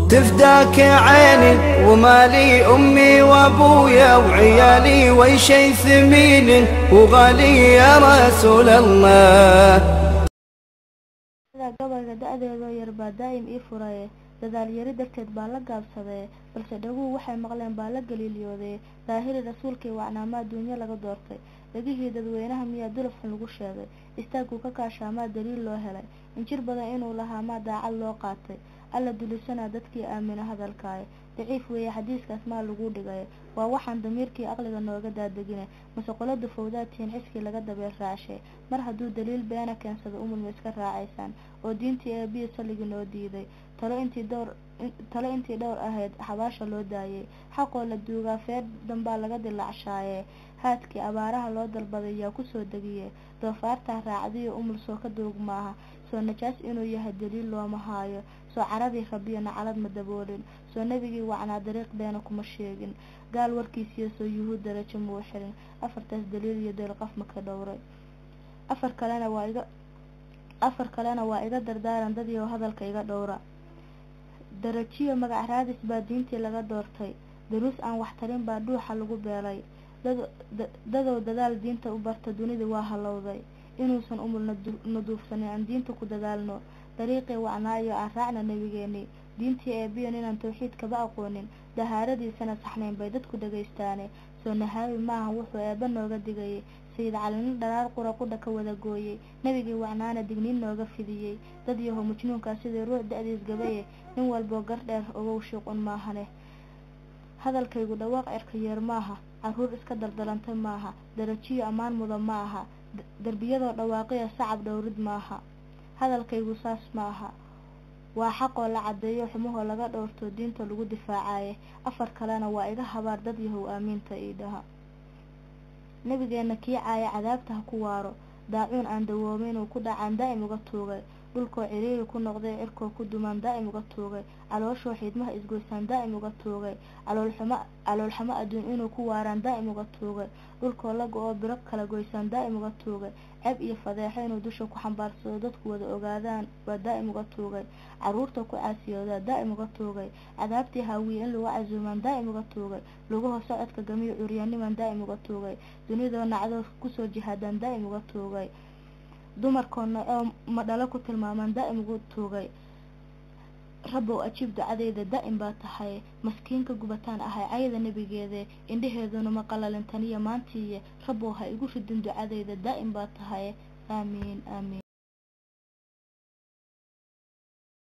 تفداك عيني ومالي أمي وأبويا وعيالي وأي شيء ثمين وغالي يا رسول الله. Gabayga da-deedoo yar baa daa'im ii furaye, dadaal yari darteed baa la gaabsadee, balse dhaguhu waxay maqleen baa la galiilyoodee. Daahiri rasuulkii wacnaamaa duunyo laga doortay, dhegihii dadweynaha miyaa dulaf xun lagu sheegay, istaaguu ka kaashaamaa daliil loo helay, injir badan inuu lahaa maa daacad loo qaatay, alla dulisanaa dadkii aamina hadalkaaye, daciif weeye xadiiskaas maa lagu dhigay, waa waxaan damiirkii aqliga nooga daadegine, mase qolo dufowdaa tihiin xiskii laga dabeel raacshay, mar hadduu daliil beena keensado umul ma iska raacaysaan, oo diintii eebbiyi salligii noo diiday, talo intii dhowr ahayd xabaasha loo daayay, xaqoo la duugaa feer dambaa laga dilacshaaye, haadkii abaaraha loo dalbaday yaa kusoo degiye, doofaartaa raacdiyo umul soo ka duug maaha, soo najaas inuu yahay daliil looma haayo, soo caradii rabiyo nacalad ma daboolin, soo nebigii wacnaa dariiq beena kuma sheegin, gaal warkiisiyo soo yuhuud darajo muu xirin, afartaas daliil iyo deelqaf ma ka dhowray. Afar kalena waa iga dardaaran dad iyo hadalka iga dhowra. Darajiyo magac raadis baa diintii laga doortay, duruus aan waxtarin baa dhuuxa lagu beelay, dadow dadaal diinta u barta dunida waa halowday, inuusan umul naduufsanin aan diinta ku dadaalno, dariiqii wacnaayo aan raacna nebigeenii, diintii eebbiyan inaan tawxiidkaba aqoonin, dahaaradiisana saxnayn bay dadku dhagaystaane, soo nahaawi maaha wuxuu eebba nooga digayay, Sayid Calina dharaar qura qudha ka wada gooyey, nebigii wacnaana digniin nooga fidiyey, dad yahow majnuunkaa sidii ruux da-diis gabaye, nin walboo gar dheer ogow shiiq un maahane. Hadalkaygu dhawaaq cirka yeer maaha, caruur iska daldalantay maaha, darajiyo ammaan mudan ma aha, darbiyadoo dhawaaqiya sacab dhowrid maaha. Hadalkaygu saas ma aha, waa xaqoo la caddeeyo xumahoo laga dhowrto diinta lagu difaacaye. Afar kalena waa iga habaar dad yahow aamiinta ii dhaha. Nabigeena kii caaya cadaabta ha ku waaro, daacuun aan dawoobay inuu ku dhacaan daa'im uga tuugay, dhulkoo ciriiri ku noqday cirkoo ku dumaan daa'im uga tuugay, calooshoo xiidmaha isgoysaan daa'im uga tuugay, caloolxumo adduun inuu ku waaraan daa'im uga tuugay, dhulkoo la go-oo biro kala goysaan daa'im uga tuugay, ceeb iyo fadeexo inuu dusha ku xambaarsado dadku wada ogaadaan waa daa'im uga tuugay, caruurta ku caasiyoodaa daa'im uga tuugay, cadaabtii haawiye in lagu casuumaan daa'im uga tuugay, lugaha socodka gamiyo curyaanimaan daa'im uga tuugay, dunidoo nacdoo kusoo jihaadaan daa'im uga tuugay, dumarkoo nacoo madhalo ku tilmaamaan daa'im ugu tuugay. Rabbow ajiib ducadeyda daa'im baa tahay, maskiinka gubataan ahay cayda nebigeede, indhaheeduna ma qalalin taniyo maantiiye, rabbow ha igu ridin ducadeyda daa'im baa tahay. Aamiin aamiin.